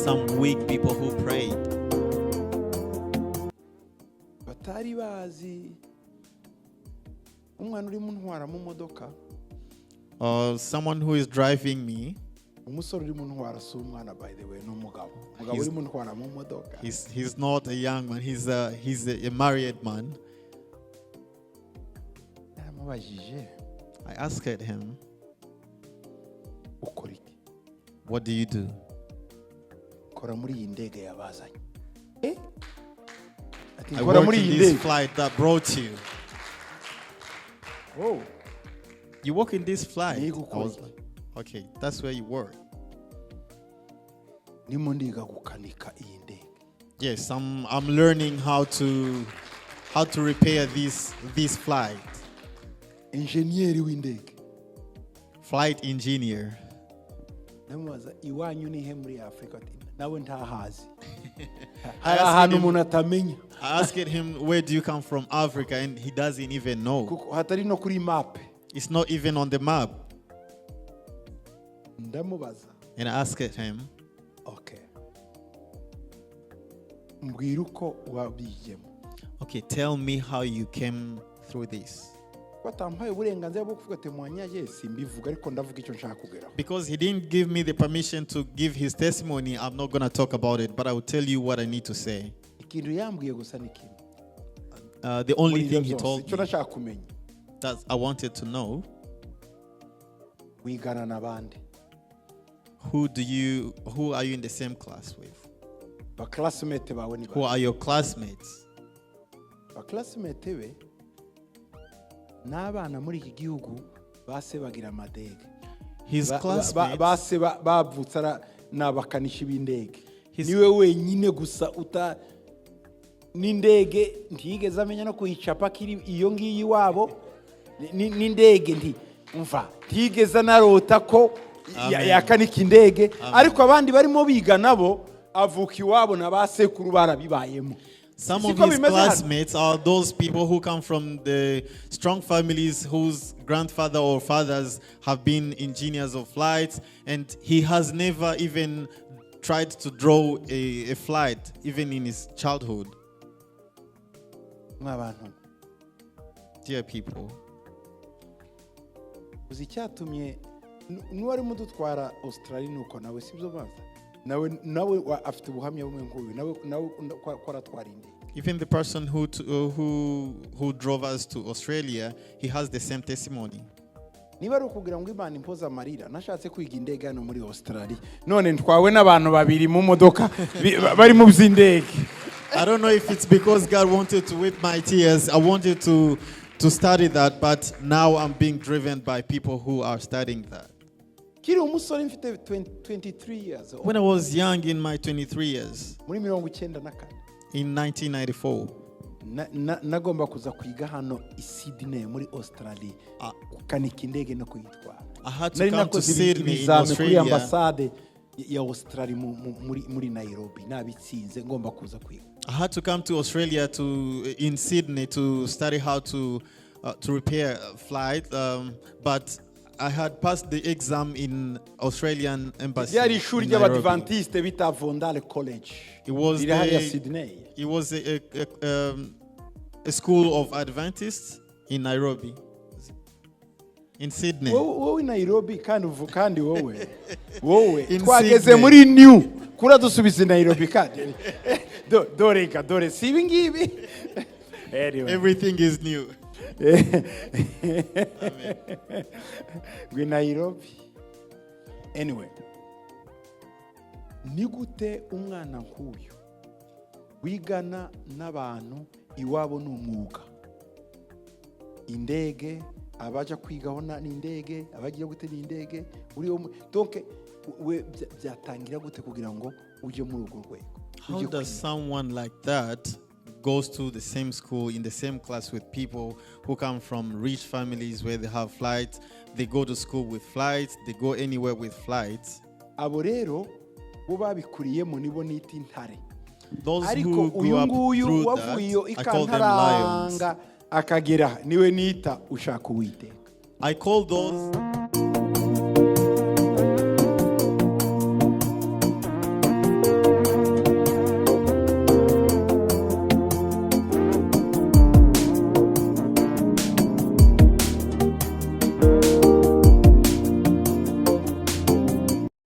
Some weak people who prayed. Batari bazi umwana urimo untwara mu modoka. Someone who is driving me, Umusore urimo untwara, si umwana by the way, ni umugabo, umugabo urimo untwara mu modoka. he's not a young man, he's a married man. Naramubajije, I asked him, "Ukora iki?" "What do you do?" "Kora muri iyi ndege yabazanye." Eh? Ati, "I "Nkora work muri in iyi this ndege." flight that brought you. Oh. "You work in this flight?" Niga I ukora was iki? like, "Okay, that's where you work." "Ndimo ndiga gukanika iyi ndege." "Yes, I'm learning how to repair this flight." Enjeniyeri w'indege. Flight engineer. Ndamubaza, "Iwanyu ni he muri Afurika?" Ati, "Nawe ntahazi." I Hari asked ahantu him- umuntu atamenya. I asked him, "Where do you come from, Africa?" And he doesn't even know. Kuko hatari no kuri map. It's not even on the map. Ndamubaza, And I asked him, "Okay, mbwira uko wabigemo." "Okay, tell me how you came through this." Ko atampaye uburenganzira bwo kuvuga témoignage, simbivuga, ariko ndavuga icyo nshaka kugeraho. Because he didn't give me the permission to give his testimony, I'm not going to talk about it, but I will tell you what I need to say. Ikintu yambwiye gusa ni kimwe. The only Muri ibyo thing he byose, told icyo me nashaka kumenya, that I wanted to know, "Wigana n'abandi?" Who are you in the same class with? Ba classmate bawe ni Who bande?" are your classmates? Ba classmate be n'abana muri iki gihugu base bagira amadege. His classmates, Base bavutse ni abakanishi b'indege. Niwe wenyine gusa uta n'indege ntiyigeze amenya no kuyicapa ko iri iyo ngiyo iwabo. N'indege nti umva ntiyigeze anarota ko Amen. yakanika indege, ariko abandi barimo biga nabo avuka iwabo na ba sekuru barabibayemo. Some of Siko his bimeze hano? Classmates are those people who come from the strong families whose grandfather or fathers have been engineers of flights, and he has never even tried to draw a flight, even in his childhood. Mwabantu, Dear people, uzi icyatumye n'uwarimo udutwara Australia nuko nawe sibyo baza nawe afite ubuhamya bumwe nk'uyu nawe ko aratwara indege. Even the person who drove us to Australia, he has the same testimony. Niba ari ukugira ngo Imana impoze amarira, nashatse kwiga indege hano muri Australia, none ntwawe n'abantu babiri mu modoka bari mu by'indege. I don't know if it's because God wanted to wipe my tears. I wanted to study that, but now I'm being driven by people who are studying that. Nkiri umusore mfite 20 23 years old, When I was young, in my 23 years, muri 94, in 1994, nagomba kuza kwiga hano i Sydney muri Australia Ah. gukanika indege no kuyitwara. I had to Nari come to nakoze Sydney in ibizami kuri Australia. ambasade ya Australia muri Nairobi, nabitsinze, ngomba kuza kwiga. I had to come to Australia to in Sydney to study how to repair a flight, but I had passed the exam in Australian embassy Ryari ishuri in Nairobi. ry'Abadivantiste bita Vondale College. It was Riri hariya Sydney. It was a school of Adventists in Nairobi, in Sydney. Wowe Nairobi kandi uvu kandi wowe In twageze Sydney. Muri new kura dusubize Nairobi kandi dore ga dore si ibi ngibi. Anyway. Everything is new. Ngo i Nairobi. Anyway, ni gute umwana nk'uyu wigana n'abantu iwabo ni umwuga indege, abaja kwigaho n'indege, abagiye gute n'indege, uriho donc we byatangira gute kugira ngo ujye muri urwo rwego? How Ujye does kwiga? Someone like that goes to the same school in the same class with people who come from rich families where they have flights, they go to school with flights, they go anywhere with flights? Abo rero bo babikuriyemo nibo nita intare. Those Ariko who grew uyu up nguyu through wavuye iyo that, I call them lions. ikantaranga akagera niwe nita ushaka Uwiteka. I call those